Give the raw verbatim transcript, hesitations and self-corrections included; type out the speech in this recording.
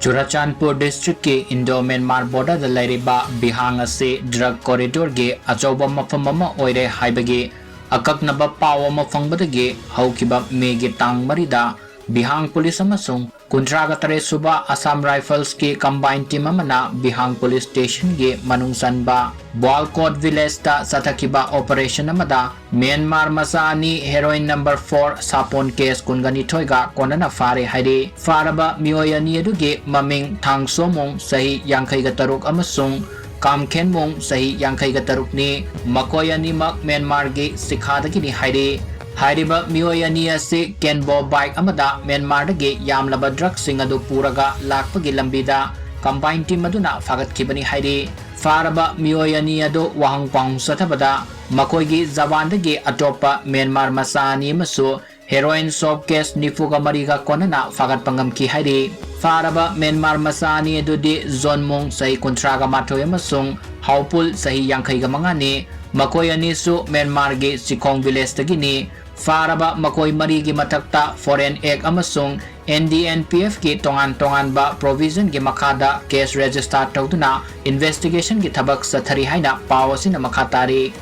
Churachandpur district ꯀꯤ Indo Myanmar border ꯗ ꯂꯩꯔꯤꯕ ꯕꯤꯍꯥꯡ ꯑꯁꯤ drug corridor ꯒꯤ ꯑꯆꯧꯕ ꯃꯐꯝ ꯑꯃ ꯑꯣꯏꯔꯦ ꯍꯥꯏꯕꯒꯤ ꯑꯀꯛꯅꯕ ꯄꯥꯎ ꯑꯃ ꯐꯪꯕꯗꯒꯤ ꯍꯧꯈꯤꯕ May ꯒꯤ ꯇꯥꯡ ꯃꯔꯤꯗ ꯕꯤꯍꯥꯡ police ꯑꯃꯁꯨꯡ ꯀꯨꯟꯊ꯭ꯔꯥꯒ ꯇꯔꯦꯠ ꯁꯨꯕ Assam Rifles ꯀꯤ combined team ꯑꯃꯅ ꯕꯤꯍꯥꯡ police station ꯒꯤ ꯃꯅꯨꯡ ꯆꯟꯕ Bualkot village ꯇ ꯆꯠꯊꯈꯤꯕ operation ꯑꯃꯗ ꯃ꯭ꯌꯥꯟꯃꯥꯔ ꯃꯆꯥ ꯑꯅꯤ heroin number four ꯁꯥꯄꯣꯟ case ꯀꯨꯟꯒ ꯅꯤꯊꯣꯏꯒ ꯀꯣꯟꯅꯅ ꯐꯥꯔꯦ ꯍꯥꯏꯔꯤ꯫ ꯐꯥꯔꯕ ꯃꯤꯑꯣꯏ ꯑꯅꯤ ꯑꯗꯨꯒꯤ ꯃꯃꯤꯡ ꯊꯥꯡꯁꯣꯃꯨꯡ, ꯆꯍꯤ ꯌꯥꯡꯈꯩꯒ ꯇꯔꯨꯛ, ꯑꯃꯁꯨꯡ ꯀꯥꯝꯈꯦꯟꯃꯨꯡ, ꯆꯍꯤ ꯌꯥꯡꯈꯩꯒ ꯇꯔꯨꯛꯅꯤ꯫ ꯃꯈꯣꯏ ꯑꯅꯤꯃꯛ ꯃ꯭ꯌꯥꯟꯃꯥꯔꯒꯤ ꯁꯤꯈꯥꯗꯒꯤꯅꯤ ꯍꯥꯏꯔꯤ꯫ ꯍꯥꯏꯔꯤꯕ ꯃꯤꯑꯣꯏ ꯑꯅꯤ ꯑꯁꯤ ꯀꯦꯟꯕꯣ bike ꯑꯃꯗ ꯃ꯭ꯌꯥꯟꯃꯥꯔꯗꯒꯤ ꯌꯥꯝꯂꯕ drug ꯁꯤꯡ ꯑꯗꯨ ꯄꯨꯔꯒ ꯂꯥꯛꯄꯒꯤ ꯂꯝꯕꯤꯗ combined team ꯑꯗꯨꯅ ꯐꯥꯒꯠꯈꯤꯕꯅꯤ ꯍꯥꯏꯔꯤ꯫ ꯐꯥꯔꯕ ꯃꯤꯑꯣꯏ ꯑꯅꯤ ꯑꯗꯨ ꯋꯥꯍꯪ ꯄꯥꯎꯍꯪ ꯆꯠꯊꯕꯗ ꯃꯈꯣꯏꯒꯤ ꯖꯋꯥꯟꯗꯒꯤ ꯑꯇꯣꯞꯄ ꯃ꯭ꯌꯥꯟꯃꯥꯔ ꯃꯆꯥ ꯑꯅꯤ ꯑꯃꯁꯨ heroin soap case ꯅꯤꯐꯨꯒ ꯃꯔꯤꯒ ꯀꯣꯟꯅꯅ ꯐꯥꯒꯠꯄ ꯉꯝꯈꯤ ꯍꯥꯏꯔꯤ꯫ ꯐꯥꯔꯕ ꯃ꯭ꯌꯥꯟꯃꯥꯔ ꯃꯆꯥ ꯑꯅꯤ ꯑꯗꯨꯗꯤ ꯖꯣꯟꯃꯨꯡ, ꯆꯍꯤ ꯀꯨꯟꯊ꯭ꯔꯥꯒ ꯃꯥꯊꯣꯏ, ꯑꯃꯁꯨꯡ ꯍꯥꯎꯄꯨꯜ, ꯆꯍꯤ ꯌꯥꯡꯈꯩꯒ ꯃꯉꯥꯅꯤ꯫ ꯃꯈꯣꯏ ꯑꯅꯤꯁꯨ ꯃ꯭ꯌꯥꯟꯃꯥꯔꯒꯤ ꯆꯤꯈꯣꯡ village ꯇꯒꯤꯅꯤ꯫ ꯐꯥꯔꯕ ꯃꯈꯣꯏ ꯃꯔꯤꯒꯤ ꯃꯊꯛꯇ Foreign Act ꯑꯃꯁꯨꯡ N D N P F ꯀꯤ ꯇꯣꯉꯥꯟ ꯇꯣꯉꯥꯟꯕ provision ꯒꯤ ꯃꯈꯥꯗ case register ꯇꯧꯗꯨꯅ investigation ꯒꯤ ꯊꯕꯛ ꯆꯠꯊꯔꯤ ꯍꯥꯏꯅ ꯄꯥꯎ ꯑꯁꯤꯅ ꯃꯈꯥ ꯇꯥꯔꯤ꯫